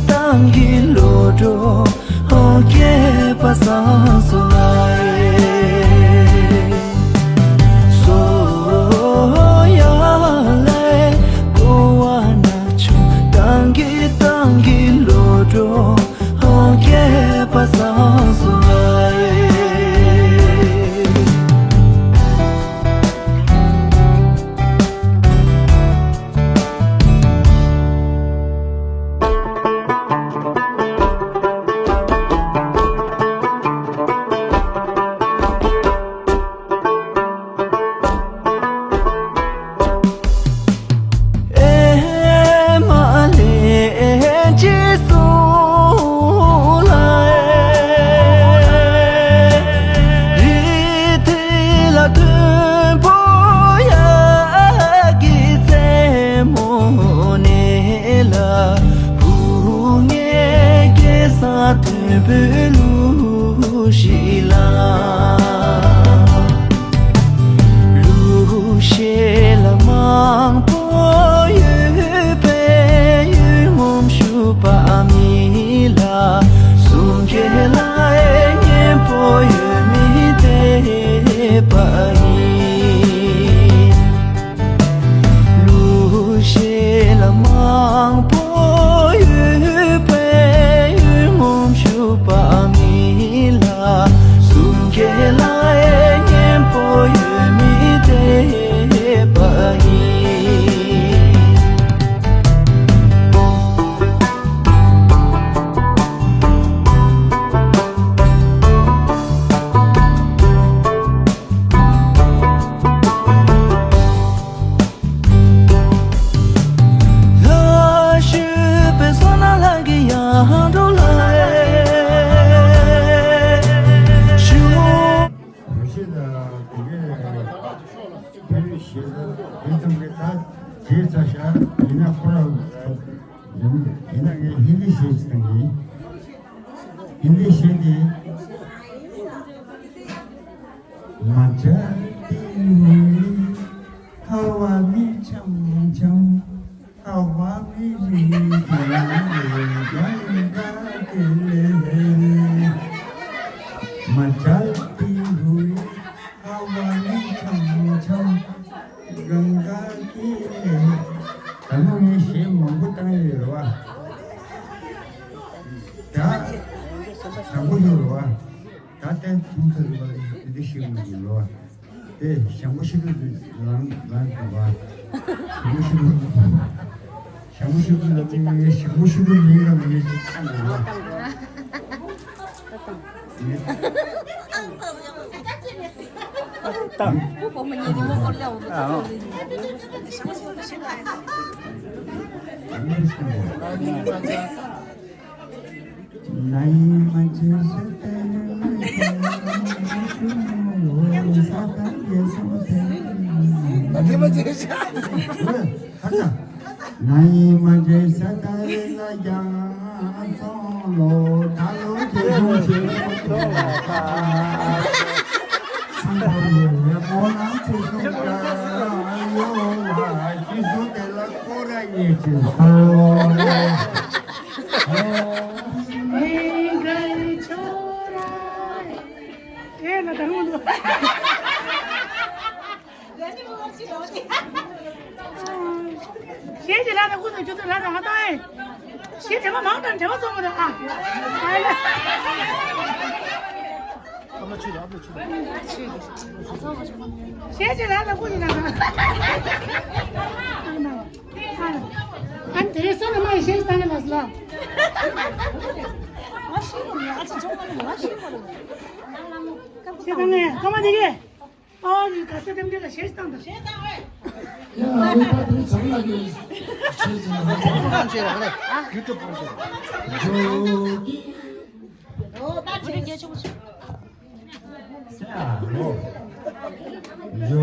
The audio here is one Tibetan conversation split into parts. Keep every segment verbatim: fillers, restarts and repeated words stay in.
ཏང་གི་བློ་གྲོས་སྐྱེས་པ་བཟང་སོང་ལ། སོ་ཡ་ལེ་གོ་བ་ན་ཆུང་ཏང་གི་ཏང་གི་བློ་གྲོས་སྐྱེས་པ་བཟང་སོང་ལ། ཨེ་མ་ལེ་ཅི་སུ་ལ་རི་ཐི་ལ་མཐོན་པོ་ཡ་གི་རྩེ་མོ་ནས་ལ་བུ་ངའི་སྐྱེ་ས་མཐོན་པོའི་ལུ་ཞིག་ལ། ལུ་ཤེ་ལ་མང་པོ་ཡོད་པའི་ཡུལ་ངོམ་ཞུ་པ་མི་ལ་སུམ་ཁེ་ལ་ཨེ་སྙན་པོ་ཡོད་མི་དེ་པ་ཡིན། ལུ་ཤེ་ལ་མང་པོ་ཡོད་པའི་ཡུལ་ངོམ་ཞུ་པ་མི་ལ་སུམ་ཁེ་ལ་ཨེ་སྙན་པོ་ཡོད་མི་དེ་པ་ཡིན། ལ་ཞུ་པའི་སོ་ན་ལ་གི་ཡང་འགྲོ་ལ་ཞུ། བོད་ཤེས་དང་དེ་གའི་བོད་ཤེས་དང་དེ་ཙམ་གྱི་ད་བྱས་ཚར་ཤག་ཡིན་ན་ཁོ་རང་ཡིན་ན་ངས་ཧིན་དི་ཤེས་ཀྱི་དང་ཡིན། ཧིན་དི་ཤེས་ཀྱི། མ་ཇལ་ཏི་ཧུའི་ཧ་ཝ་མི་ཆམ་ཆམ། ཧ་ཝ་མི་རི་ཏི་ཡ་ཡ་ཏི་ལེ་ཧེ་རི། མ་ཇལ་ཏི་ཧུའི་ཧ་ཝ་མི་ཆམ་ཆམ། གང་ག་ཏི་ལེ་ཧེ། ད་ནང་ངས་གཞས་མང་པོ་བཏང་ཡོད་རེད་བ། ད་བཟང་པོ་ཡོད་རེད་བ། ད་ལྟའི་ཚོང་ཚོགས་རིག་པ་དེ་འདྲ་ཞིག་མི་འདུག་ལོ། དེ་ཞང་པོ་ཤི་ཀུ་ལང་ལང་དུ་བ། ཞང་པོ་ཤི་ཀུ། ཞང་པོ་ཤི་ཀུ་ལ་ཅིག་ཞང་པོ་ཤི་ཀུ་ལིང་ལ་མི་ཅིག་ཁ་ལ་བ། ཏང་། ཨ། ཨེ་ན་ད་རུང་འདུག་གཞས་ཀྱི་ལ་དང་ཀུན་ཏུ་ཁྱོད་ཚོ་ལ་དང་ང་དང་ཨེ། གཞས་དེ་མ་མང་དང་འབྲེལ་བ་བཙོང་མ་དང་ཨ། ཨ་ལ། ཨ་མ་ཆུ་དང་ཨ་མ་ཆུ་དང་། གཞས་ཀྱི་ལ་དང་ཀུན་ཏུ་ལ་དང་། ཨ་ན། ཨ་ན། ཨ་ན་དེ་རིང་སོ་ན་མ་ཡི་གཞས་བཏང་གི་ལ་སི་ལ། ཨ་ཤི་གོ་ནི་ཨ་ཅི་ཅོ་གོ་ནི་ཨ་ཤི་གོ་ནི། གཞས་བཏང་ནས་ཁ་མ་དེ་གས། ཨ་ནི་ག་ས་དེམ་དེ་ལ་གཞས་བཏང་དང་། གཞས་བཏང་བས། ཡ་ཨ་ནི་ད་དེ་བྱང་ལ་གི་གཞས་ཅིག་ལ་ཧ་ཅང་ཕོན་ཆེ་ར་རེད། ཡུ་ཊུབ་ཕོན་ཆེ་ར། ཇོ་ཀི། ཨོ་ད་ཆེ་ར་རྒྱལ་ཆུང་ཆེ། ཡ་ལོ། ཇོ།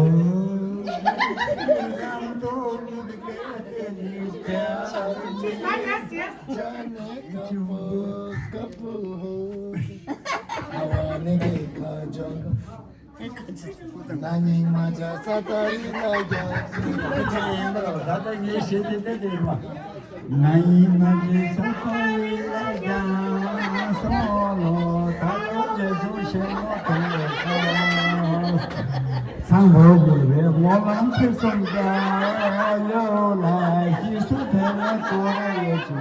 ན་ནིང་མ་ཇ་ས་ཏ་རི་ན་རྒྱ་ན་ནིང་མ་ཇ་ས་ཏ་ ཨམ་ཆི་སོང་ད་ཡོ་ལ་ཧི་སུ་ཐེ་ན་ཏོ་ར་ཡོ་ཆུ་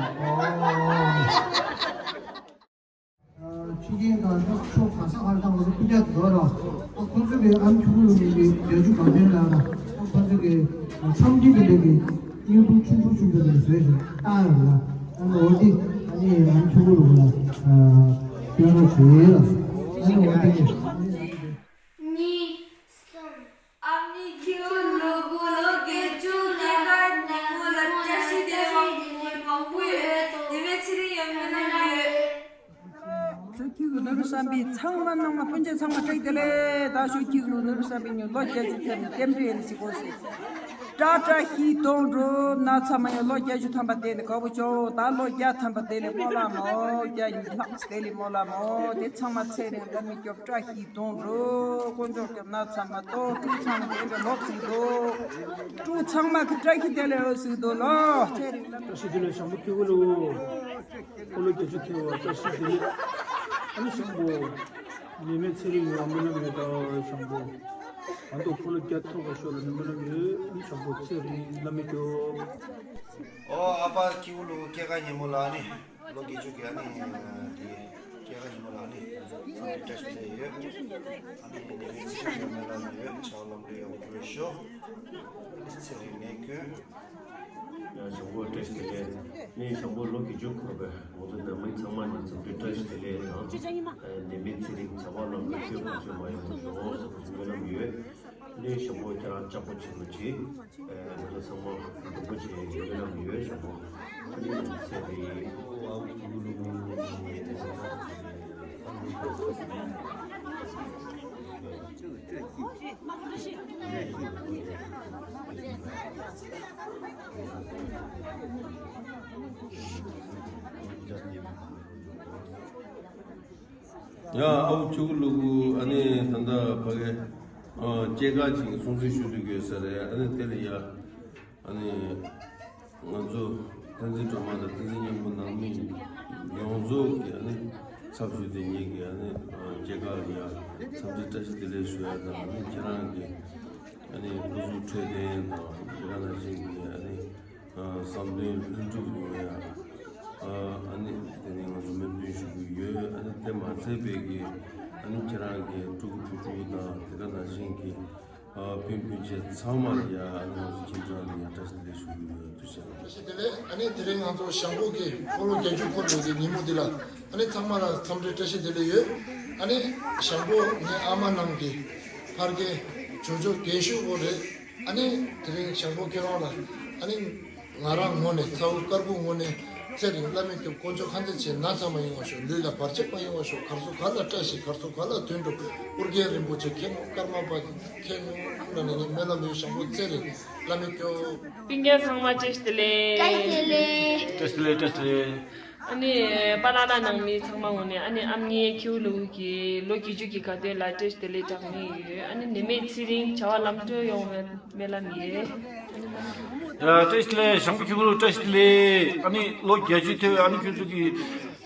ཨོ། ཆུ་རྒྱལ་དང་ཕྱོགས་ག་ས་ག་ལ་དང་ང་ཚོ་སྤུན་ཀྱག་འཛོམས་རོགས། ཨ་ཁོ་ཚོ་གི་ཨམ་ཆུ་བུ་ལུ་མི་གི་རྒྱ་ཆུ་གང་ཕན་ལ་ཨ་ཁོ་ཚོ་གི་འཚམས་འདྲི་དེ་འདྲ་གི་སྙིང་པོ་ཆུང་ཆུང་ཆུང་ཆུང་དེ་བཟོས་ཤིང་བཏང་ཡོད་ལ། ཨ་ནི་འོ་དེ་ཨ་ནི་ཨམ་ཆུ་བུ་ལུ་ལ་སྐྱོན་རོགས་བྱེད་ལ། ཨ་ནི་འོ་དེ་གཉིས་གསུམ། ཨ་ནི་ཁྱེའུ་ལུ་གུ་ལོ་བརྒྱད་ཅུ་ལས་ཀ་ཉིན་མོ་ལ་བཀྲ་ཤིས་བདེ་ལེགས་མང་པོ་ཡོད། དེ་བས་ཚེ་རིང་ཡོད་མེད་ལ་ཡོད། ཁྱེད་ཀྱི་ནོར་བུ་བསམ་འཕེལ་ཚང་མ་ནང་མ་སྤུན་མཆེད་ཚང་མ་བཀྲ་ཤིས་བདེ་ལེགས། ད་ཞུ་ཁྱེད་ཀྱི་ནོར་བུ་བསམ་འཕེལ་ཉིན་ལོ་བརྒྱད་ཅུ་ཐེབས་ནས་རྟེན་འབྲེལ་ཡིན་ཟིག་གོ་ཟིག་བཀྲ་བཀྲ་ཤིས་གདོང་འགྲོ་ན་ཚང་མ་ཡང་ལོ་བརྒྱད་ཅུ་ཐམ་པ་བསྟན་ནས་དགའ་པོ་བྱོས། ད་ལོ་བརྒྱ་ཐམ་པ་བསྟན་ནས་སྨོན་ལམ་མོ། བརྒྱ་ཡིན་ལྷག་བསྟན་ནས་སྨོན་ལམ་མོ། དེ་ཚང་མ་ཚེ་རིང་ལ་མི་སྐྱོབ་བཀྲ་ཤིས་གདོང་འགྲོ། དཀོན་མཆོག་སྐྱོབ་ན་ཚང་མ་ཏོ་ཀྲུ་ཚང་མ་དེ་འདྲ་ལོག་ཟིག་འདུག་ཀྲུ་ཚང་མ་གི་བཀྲ་ཤིས་བདེ་ལེགས་ཟིག་འདུག་ལོ། ཚེ་རིང་ལ་བཀྲ་ཤིས་བདེ་ལེགས། ཞང་པོ་ཁྱེད་ཀྱི་ལོ། ཁོ་ལོ་བརྒྱད་ཅུ་ཐེ་བ་བཀྲ་ཤིས་བདེ་ལེགས། ཨ་ནི་ཞང་པོ། ནད་མེད་ཚེ་རིང་ཡོང་བ་སྨོན་ལམ་ཡོད་ད་ཞང་པོ། ང་ཚོ་ཁོ་ལོ་བརྒྱ་ཐོག་པ་ཤོག་ལ་ནི་སྨོན་ལམ་ཡོད། ཨ་ནི་ཞང་པོ་ཚེ་རིང་བླ་མེད་སྐྱོབ། ཨོ་ཨ་ཕ་ཁྱེད་ཀྱི་ལོ་སྐྱེས་སྐར་ཉིན་མོ་ལ་ཨ་ནི་ལོ་བརྒྱད་ཅུ་གི་ཨ་ནི་དེ་སྐྱེས་སྐར་ཉིན་མོ་ལ་ཨ་ནི་ཚང་མ་བཀྲ་ཤིས་བདེ་ལེགས་ཡོད། ཨ་ནི་ནད་མེད་ཚེ་རིང་ཡོང་བ་སྨོན་ལམ་ཡོད། བྱ་བ་ལམ་འགྲོ་ཡོང་བ་ཤོག་ཚེ་རིང་ནས་ཀུན། ཞང་པོ་བཀྲ་ཤིས་བདེ་ལེགས། ནས་ཞང་པོ་ལོ་བརྒྱད་ཅུ་འཁོར་བའི་ང་ཚོ་ནང་མི་ཚང་མ་ནས་འཚམས་འདྲི་བཀྲ་ཤིས་བདེ་ལེགས་དང་། ནད་མེད་ཚེ་རིང་བྱ་བ་ལམ་འགྲོ་སྐྱོད་པ་ཚོ་མ་ཡོང་བ་ཤོག་ཟེར་བའི་སྨོན་ལམ་ཡོད། ནས་ཞང་པོ་ཁྱེད་རང་ལྕགས་པོ་ཆེན་པོ་བྱེད། ང་ཚོ་ཚང་མ་མགྱོགས་པོ་བྱེད་སྨོན་ལམ་ཡོད་ཞང་པོ། ཚེ་རིང་། ཡ་ཨའུ་ཆུ་གུ་ལུ་གུ་ཨ་ནི་ད་ལྟ་ཕ་གི་སྐྱེས་སྐར་ཅིག་སྲུང་བརྩི་ཞུ་འདོད་ཡོད་ས་རེད། ཨ་ནི་དེ་ལ་ཡ་ཨ་ནི་ང་ཚོ་བསྟན་འཛིན་སྒྲོལ་མ་དང་བསྟན་འཛིན་སྙིང་པོ་ནང་མི་ཡོངས་རྫོགས་ཀྱི་ཨ་ནི་ཚབ་ཞུས་ཏེ་ངེད་ཀྱི་ཨ་ནི་སྐྱེས་སྐར་ལ་ཡ་འཚམས་འདྲི་བཀྲ་ཤིས་བདེ་ལེགས་ཞུ་ཡ་དང་། ཨ་ནི་ཁྱེད་རང་གི་ཨ་ནི་སྐུ་གཟུགས་འཕྲོད་བསྟེན་དང་དེ་ག་ནང་བཞིན་གྱི་ཨ་ནི་བསམ་དོན་ལྷུན་གྲུབ་ཡོང་ཡ། ཨ་ནི་དེ་ནི་ང་ཚོ་སྨོན་འདུན་ཞུ་གི་ཡོད། ཨ་ནི་དེ་མ་ཚད་པའི་གི་ཨ་ནི་ཁྱེད་རང་གི་ཕྲུ་གུ་བུ་ཕྲུག་དང་དེ་ག་ནང་བཞིན་གྱི་སྤུན་སྤུན་མཆེད་ཚང་མ་ལ་ཡ་ཨ་ནི་ང་ཚོ་ཁྱིམ་ཚང་ལ་ཡ་བཀྲ་ཤིས་བདེ་ལེགས་ཞུ་གི་ཡོད། ཐུགས་རྗེ་ཆེ། བཀྲ་ཤིས་བདེ་ལེགས། ཨ་ནི་དེ་རིང་ང་ཚོ་ཞང་པོ་གི་ཕོ་ལོ་བརྒྱད་ཅུ་འཁོར་བའི་གི་ཉིན་མོ་འདི་ལ་ཨ་ནི་ཚང་མ་ལ་འཚམས་འདྲི་བཀྲ་ཤིས་བདེ་ལེགས་ཡོད། ཨ་ནི་ཞང་པོ་ངའི་ཨ་མ་ནང་གི་ཕར་གི་ཇོ་ཇོ་རྒན་ཤོས་བོ་རེད། ཨ་ནི་དེ་རིང་ཞང་པོ་ཁྱེད་རང་ལ་ཨ་ནི་ང་རང་ངོས་ནས་ཚ་བོ་དཀར་པོ་ངོས་ནས་ཚེ་རིང་བླ་མེད་སྐྱོབ་དཀོན་མཆོག་ཁང་ཚན་ཆེ་ན་ཚང་མ་ཡོང་བ་ཤོག་ལུས་ལ་བར་ཆད་མ་ཡོང་བ་ཤོག་གར་སོང་ག་ལ་བཀྲ་ཤིས་གར་སོང་ག་ལ་དོན་འགྲུབ། ཨོ་རྒྱན་རིན་པོ་ཆེ་མཁྱེན་ནོ་ཀརྨ་པ་མཁྱེན་ནོ་ཀུན་ལ་ནས་ངས་སྨོན་ལམ་ཡོད། ཞང་པོ་ཚེ་རིང་བླ་མེད་སྐྱོབ། སྤུན་ཀྱག་ཚང་མ་བཀྲ་ཤིས་བདེ་ལེགས། བཀྲ་ཤིས་བདེ་ལེགས། བཀྲ་ཤིས་བདེ་ལེགས། བཀྲ་ཤིས་བདེ་ལེགས། ཨ་ནི་པ་ལ་ལ་ནང་མི་ཚང་མ་ངོས་ནས་ཨ་ནི་ཨ་མྱེས་ཁྱེའུ་ལུ་གི་ལོ་བརྒྱད་ཅུ་གི་དགའ་སྟོན་ལ་བཀྲ་ཤིས་བདེ་ལེགས་གྲངས་མེད་ཡོད། ཨ་ནི་ནད་མེད་ཚེ་རིང་བྱ་བ་ལམ་འགྲོ་ཡོང་བའི་སྨོན་ལམ་ཡོད། ཡ་བཀྲ་ཤིས་བདེ་ལེགས། ཞང་པོ་ཁྱེད་ཀྱི་ལོ་བཀྲ་ཤིས་བདེ་ལེགས། ཨ་ནི་ལོ་བརྒྱད་ཅུ་ཐེ་བའི་ཨ་ནི་ཁྱོད་ཚོ་གི་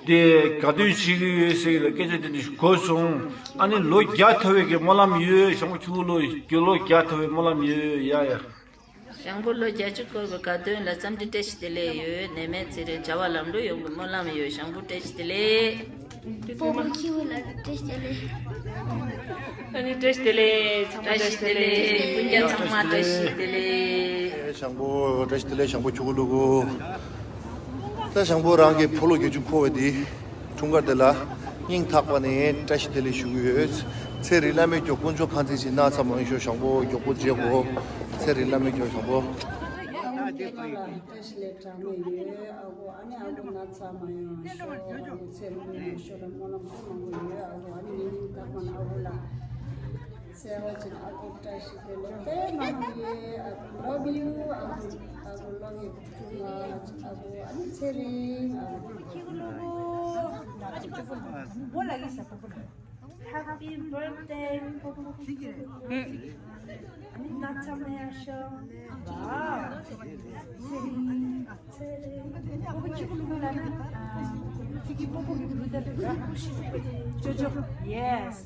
དེ་དགའ་སྟོན་བྱེད་ཀྱི་ཡོད་ཟེར་གི་ལ་སྐད་ཆ་དེ་འདྲ་ཞིག་གོ་སོང་། ཨ་ནི་ལོ་བརྒྱ་ཐེ་བའི་གི་སྨོན་ལམ་ཡོད། ཞང་པོ་ཁྱེད་ཀྱི་ལོ་རྒྱུ་ལོ་བརྒྱ་ཐེ་བའི་སྨོན་ལམ་ཡོད། ཡ་ཡ། ཞང་པོ་ལོ་བརྒྱད་ཅུ་འཁོར་བའི་དགའ་སྟོན་ལ་འཚམས་འདྲི་བཀྲ་ཤིས་བདེ་ལེགས་ཡོད། ནད་མེད་ཚེ་རིང་བྱ་བ་ལམ་འགྲོ་ཡོང་གི་སྨོན་ལམ་ཡོད། ཞང་པོ་བཀྲ་ཤིས་བདེ་ལེགས། སྤོ་བོ་ཁྱེའུ་ལ་བཀྲ་ཤིས་བདེ་ལེགས། ཨ་ནི་བཀྲ་ཤིས་བདེ་ལེགས། ཚང་མ་བཀྲ་ཤིས་བདེ་ལེགས། སྤུན་ཀྱག་ཚང་མ་བཀྲ་ཤིས་བདེ་ལེགས། ཞང་པོ་བཀྲ་ཤིས་བདེ་ལེགས། ཞང་པོ་ཁྱོད་ཀྱི་ལུ་གུ། ད་ཞང་པོ་རང་གི་ཕོ་ལོ་བརྒྱད་ཅུ་འཁོར་བའི་དེ། འཁྲུངས་སྐར་དེ་ལ་སྙིང་ཐག་པ་ནས་བཀྲ་ཤིས་བདེ་ལེགས་ཞུ་གི་ཡོད། ཚེ་རིང་བླ་མེད་སྐྱོབ། དཀོན་མཆོག་ཁང་ཚན་ཞིག་ན་ཚ་མང་ཤོག་ཞང་པོ་མགྱོགས་པོ་བརྗེད་གོ། ཚེ་རིང་བླ་མེད་སྐྱོབ་ཞང་པོ། ཨ་ཁུ་སྐྱེས་མ་ལ་བཀྲ་ཤིས་བདེ་ལེགས་གྲངས་མེད་ཡོད། ཨ་ཁུ་ཨ་ནི་ཨ་ཁུ་ན་ཚ་མ་ཡོང་ཤོག་ཨ་ཁུ་ཚེ་རིང་བླ་མེད་ཤོག་ར་སྨོན་ལམ་ཚོ་མང་པོ་ཡོད། ཨ་ཁུ་ཨ་ནི་ངའི་སྙིང་ཐག་པ་ནས་ཨ་ཁུ་ལ་ཚེ་རིང་ཨ་ཁུ་བཀྲ་ཤིས་བདེ་ལེགས་དཔེ་མང་པོ་ཡོད། ཨ་ཁུ་love you། ཨ་ཁུ་ཨ་ཁུ་love you too much། ཨ་ཁུ་ཨ་ནི་ཚེ་རིང་ཨ་ཁུ། Happy birthday. ན་ཚ་མ་ཡོང་ཤོག་ཚེ་རིང་། ཚེ་རིང་། ཨ་ཁུ་ཁྱེད་ཀྱི་ལུ་གུ་ལ་ན། ཨ་ཁུ་ཁྱེད་ཀྱི་སྤོ་བོ་གི་བུ་དེ་ལ་ན། ཅོ་ཅོ། Yes.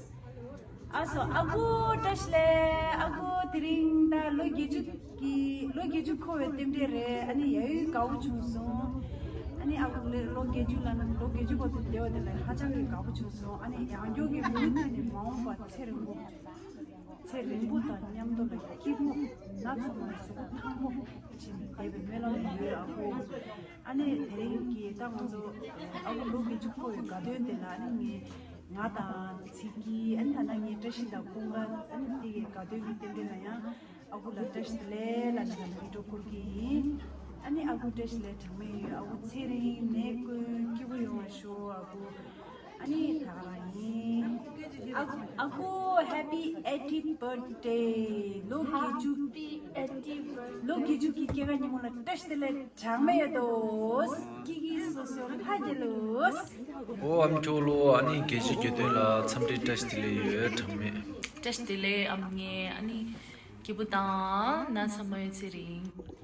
ཨ་སོ་ཨ་ཁུ་བཀྲ་ཤིས་བདེ་ལེགས། ཨ་ཁུ་དེ་རིང་ད་ལོ་བརྒྱད་ཅུ་གི་ལོ་བརྒྱད་ཅུ་འཁོར་བའི་རྟེན་འབྲེལ་རེད། ཨ་ནི་ཡ་ཡུལ་དགའ་བོ་བྱུང་སོང་། ཨ་ནི་ཨ་ཁུ་ལོ་ལོ་བརྒྱད་ཅུ་ལ་ལོ་བརྒྱད་ཅུ་བར་དུ་བསྡད་པ་དེ་ལ་ཧ་ཅང་གི་དགའ་བོ་བྱུང་སོང་། ཨ་ནི་ཡང་སྐྱར་གྱི་མུ་མཐུད་ནས་མ་འོངས་པ་ཚེ་རིང་པོ། ཚེ་རིང་པོ་དང་མཉམ་དུ་ལ་སྐྱིད་པོ། ན་ཚ་མ་ཟུག་ཐང་པོ་བྱིན་བསྡད་པའི་སྨོན་ལམ་ཡོད་ཨ་ཁུ། ཨ་ནི་དེ་རིང་གི་ད་ང་ཚོ་ཨ་ཁུ་ལོ་བརྒྱད་ཅུ་འཁོར་བའི་དགའ་སྟོན་དེ་ལ་ཨ་ནི་ངས་ང་དང་ཚིག་གི་ཨ་ནི་ད་ལྟ་ངས་བཀྲ་ཤིས་དང་ཀུན་དགའ་ཨ་ནི་དེ་གི་དགའ་སྟོན་གྱི་རྟེན་འབྲེལ་ལ་ཡང་ཨ་ཁུ་ལ་བཀྲ་ཤིས་བདེ་ལེགས་ལ་ནི་ལ་བི་ཌིའོ་ཀོལ་གྱི་ཡིན། ཨ་ནི་ཨ་ཁུ་བཀྲ་ཤིས་བདེ་ལེགས་གྲངས་མེད་ཡོད། ཨ་ཁུ་ཚེ་རིང་ནད་ཀུན་སྐྱིད་པོ་ཡོང་བ་ཤོག་ཨ་ཁུ། ཨ་ནི་ད་ག་རང་ཡིན། ཨ་ཁུ་ཨ་ཁུ་happy eightieth birthday། ལོ་བརྒྱད་ཅུ། ལོ་བརྒྱད་ཅུ་གི་སྐྱེས་སྐར་ཉིན་མོ་ལ་བཀྲ་ཤིས་བདེ་ལེགས་གྲངས་མེད་ཡོད་དོ། སྐྱིད་སྐྱིད་སོ་སོ་ཕ་རྒྱལ་ལོ། ཨོ་ཨ་མཆོག་ལོ། ཨ་ནི་བརྒྱད་ཅུ་གྱ་བདུན་ལ་འཚམས་འདྲི་བཀྲ་ཤིས་བདེ་ལེགས་ཡོད་གྲངས་མེད། བཀྲ་ཤིས་བདེ་ལེགས་ཨ་མ་ངའི། ཨ་ནི་སྐྱིད་པོ་དང་ན་ཚ་མ་ཡོད་ཚེ་རིང་།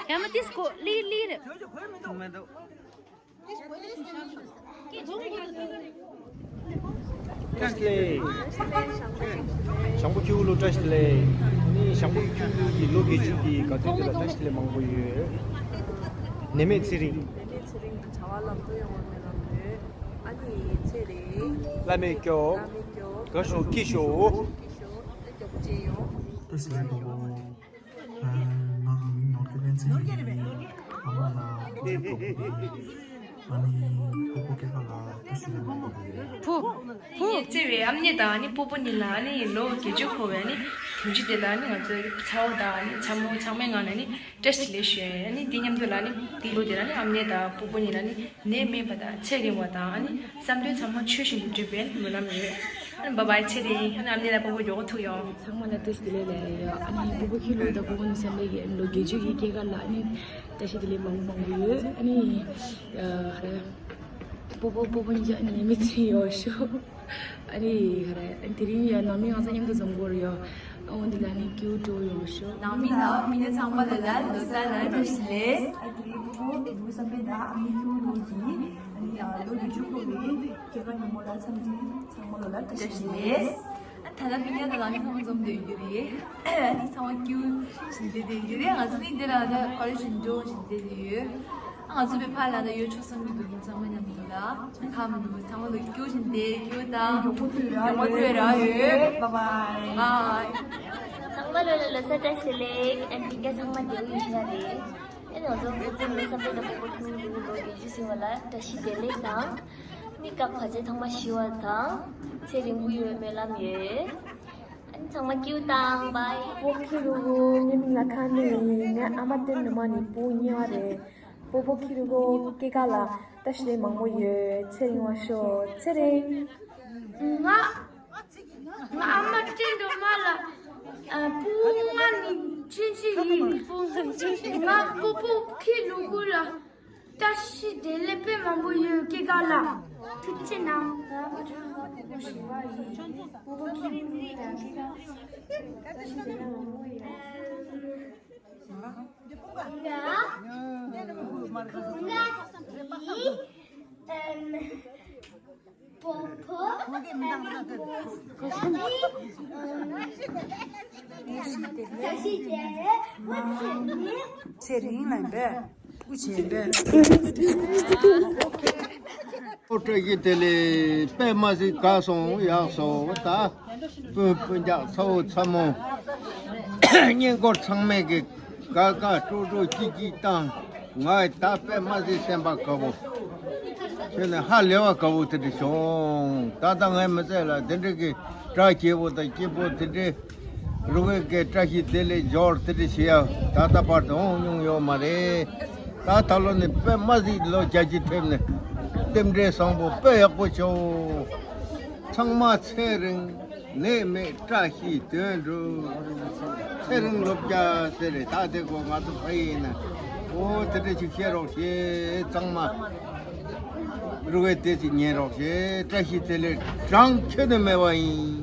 ཡ་མ་ཏིས་ཀོ་ལི་ལི་རེད། བཀྲ་ཤིས་བདེ་ལེགས། ཞང་པོ་ཁྱེའུ་ལོ་བཀྲ་ཤིས་བདེ་ལེགས། ནི་ཞང་པོ་ཁྱེའུ་གི་ལོ་བརྒྱད་ཅུ་གི་དགའ་སྟོན་དེ་ལ་བཀྲ་ཤིས་བདེ་ལེགས་མང་པོ་ཡོད། ནད་མེད་ཚེ་རིང་། ནད་མེད་ཚེ་རིང་། བྱ་བ་ལམ་འགྲོ་ཡོང་བར་སྨོན་ལམ་ཡོད། ཨ་ནི་ཚེ་རིང་། བླ་མས་སྐྱོབ། བླ་མས་སྐྱོབ། དགའ་ཤོག་སྐྱིད་ཤོག། སྐྱིད་ཤོག། ཨ་མགྱོགས་པོ་མཇལ་ཡོང་། བཀྲ་ཤིས་བདེ་ལེགས་སྤོ་བོ། ང་མིང་ནོར་རྒྱས་བསྟན་འཛིན་ཡིན། ཨ་མ་ལ་སྤོ་བོ་སྤོ་བོ་ཡིན། ཨ་ནི་སྤོ་བོ་སྐྱེས་སྐར་ལ་བཀྲ་ཤིས་བདེ་ལེགས་མང་པོ་ཡོད། བུ། བུ། ངའི་བརྩེ་བའི་ཨ་མྱེས་དང་ཨ་ནི་སྤོ་བོ་གཉིས་ལ་ཨ་ནི་ལོ་བརྒྱད་ཅུ་འཁོར་བའི་ཨ་ནི་དུས་ཆེན་དེ་ལ་ཨ་ནི་ང་ཚོའི་ཚ་བོ་དང་ཨ་ནི་ཚ་མོ་ཚང་མའི་ངང་ནས་ཨ་ནི་བཀྲ་ཤིས་བདེ་ལེགས་ཞུ་ཡ་ཡིན། ཨ་ནི་དེ་མཉམ་དུ་ལ་ཨ་ནི་དེའི་ལོ་དེ་ལ་ཨ་ནི་ཨ་མྱེས་དང་སྤོ་བོ་གཉིས་ལ་ཨ་ནི་ནད་མེད་པ་དང་ཚེ་རིང་བ་དང་ཨ་ནི་བསམ་དོན་ཚང་མ་ཆོས་བཞིན་དུ་འགྲུབ་པའི་སྨོན་ལམ་ཡོད། ཨ་ནི་བྷའི་བྷའི་ཚེ་རིང་། ཨ་ནི་ཨ་མྱེས་དང་སྤོ་བོ་མགྱོགས་པོ་ཐུག་ཡོང་། ཚང་མ་ལ་བཀྲ་ཤིས་བདེ་ལེགས་ལབ་ཡོད། ཨ་ནི་སྤོ་བོ་ཁྱེའུ་ལོ་དང་སྤོ་བོ་ནུ་བསམ་པའི་གི་ལོ་བརྒྱད་ཅུ་གི་སྐྱེས་སྐར་ལ་ཨ་ནི་བཀྲ་ཤིས་བདེ་ལེགས་མང་པོ་མང་པོ་ཡོད། ཨ་ནི་ཨ་ཧ་ར་སྤོ་བོ་སྤོ་བོ་གཉིས་ཀྱི་ཨ་ནི་ནད་མེད་ཚེ་ཡོང་ཤོག་ཨ་ནི་ཧ་ར་ཨ་ནི་དེ་རིང་ཡ་ནང་མི་ང་ཚོ་མཉམ་དུ་འཛོམས་དགོས་རེད་ཡ། ཨ་འོ་འདི་ལ་ནི་སྐྱིད་པོ་ཡོང་ཤོག་ནང་མི་དང་མི་སྣ་ཚང་མ་ལ་ལ་ལོ་གསར་ལ་བཀྲ་ཤིས་བདེ་ལེགས། ཨ་དེ་རིང་སྤོ་བོ་ནུ་བསམ་པའི་དང་ཨ་མྱེས་ཁྱེའུ་ལོ་གི་ཨ་ནི་ལོ་བརྒྱད་ཅུ་འཁོར་བའི་སྐྱེས་སྐར་ཉིན་མོ་ལ་འཚམས་འདྲི་ཚང་མ་ལ་ལ་བཀྲ་ཤིས་བདེ་ལེགས། ཨ་ད་ལྟ་མི་སྣ་དང་ལ་མི་ཚང་མ་འཛོམས་བསྡད་ཡོད་རེད། ཨ་ནི་ཚང་མ་སྐྱིད་པོ་བྱས་བསྡད་ཡོད་རེད། ང་ཚོ་ནི་འདི་ལ་ད་ག་རེ་བྱས་འགྲོ་བྱས་བསྡད་ཡོད། ང་ཚོ་པའི་ཕ་ལ་ད་ཡོད་ཆོག་བསམ་གྱི་འདུག་ཡིན་ཚང་མ་མཉམ་དུ་ལ་ཁམས་འདུག་ཚང་མ་ལ་སྐྱིད་པོ་བྱས་བསྡད་ཡོད་དང་མགྱོགས་པོ་ཐུག་ར་མགྱོགས་པོ་ཐུག་ར་ཡོད། བྷའི་བྷའི། བྷའི། ཚང་མ་ལ་ལ་ལོ་གསར་བཀྲ་ཤིས་བདེ་ལེགས། ཨ་ནི་དེ་ག་ཚང་མ་བདེ་པོ་ཡིན་ཤག་རེད། ཨེ་ང་ཚོ་སྤོ་བོ་ནུ་བསམ་པའི་དང་སྤོ་བོ་ཁྱེའུ་ལོ་བརྒྱད་ཅུ་ཟིན་པ་ལ་བཀྲ་ཤིས་བདེ་ལེགས་དང་། ནི་སྐབས་ག་ཚོད་ཐོག་མ་ཤི་བ་དང་ཚེ་རིང་པོ་ཡོད་སྨོན་ལམ་ཡོད། ཨ་ནི་ཚང་མ་སྐྱིད་པོ་དང་བྷའི། སྤོ་བོ་ཁྱེའུ་ལོ་ངའི་མིང་ལ་ཁ་ནས་ངའི་ཨ་མ་བསྟན་ནུ་མ་ནི་སྤོ་བོ་གཉིས་པ་རེད། སྤོ་བོ་ཁྱེའུ་ལོ་སྐྱེས་སྐར་ལ་བཀྲ་ཤིས་བདེ་ལེགས་མང་པོ་ཡོད། ཚེ་རིང་བ་ཤོག་ཚེ་རིང་། ང་ང་ཨ་མ་བསྟན་སྒྲོལ་མ་ལ་ཨ་སྤོ་བོ་ང་ནི་ཆུང་ཆུང་ཡིན། ང་སྤོ་བོ་ཁྱེའུ་ལོ་ལ་བཀྲ་ཤིས་བདེ་ལེགས་དཔེ་མང་པོ་ཡོད། སྐྱེས་སྐར་ལ་ཐུགས་རྗེ་གནང་། སྤོ་བོ་ཁྱེའུ་ལོ་ལ་བཀྲ་ཤིས་བདེ་ལེགས་མང་པོ་ཡོད། ང་ཁོང་ག་ཁོང་ག་གི་ཨམ། པོ་པོ། ཚེ་རིང་ལ་འབད། སྐུ་བྱེད་འབད། ཨོ་བཀྲ་ཤིས་བདེ་ལེགས། དཔེ་མ་སྲིད་དགའ་སོང་། ཡག་སོང་། ད་སྤུན་སྤུན་ཀྱག་ཚ་བོ་ཚ་མོ་གཉེན་སྐོར་ཚང་མས་ཀྱི་དགའ་དགའ་སྤྲོ་སྤྲོ་སྐྱིད་སྐྱིད་བཏང་། ང་ད་དཔེ་མ་སྲིད་སེམས་པ་དགའ་བོ། ཁྱོད་ནི་ཧ་ལས་པ་དགའ་བོ་དེ་འདྲ་བྱུང་། ད་ལྟ་ངས་མི་ཚེ་ལ་དེ་འདྲ་གི་སྐྲ་སྐྱེ་བོ་དང་སྐྱིད་པོ་དེ་འདྲ་རུ་བའི་གི་བཀྲ་ཤིས་བདེ་ལེགས་འབྱོར་དེ་འདྲ་བྱེད་ཡ་ད་ལྟ་བར་དུ་འོང་མྱོང་ཡོད་མ་རེད། ད་ད་ལོ་ནི་དཔེ་མ་སྲིད་ལོ་བརྒྱད་ཅུ་ཐེབས་ནས་རྟེན་འབྲེལ་བཟང་པོ་དཔེ་ཡག་པོ་བྱུང་། ཚང་མ་ཚེ་རིང་ནད་མེད་བཀྲ་ཤིས་དོན་འགྲུབ། ཚེ་རིང་ལོ་བརྒྱ་ཟེར་རེད། ད་དེ་གོ་ང་ཚོ་ཕ་ཡིན་ན་ཨོ་དེ་འདྲ་ཞིག་བཤད་རོགས་ཞེས་ཚང་མ། རུ་བའི་དེ་ཞིག་ཉན་རོགས་ཞེས། བཀྲ་ཤིས་བདེ་ལེགས་གྲངས་ཆོད་དུ་མེད་པ་ཡིན།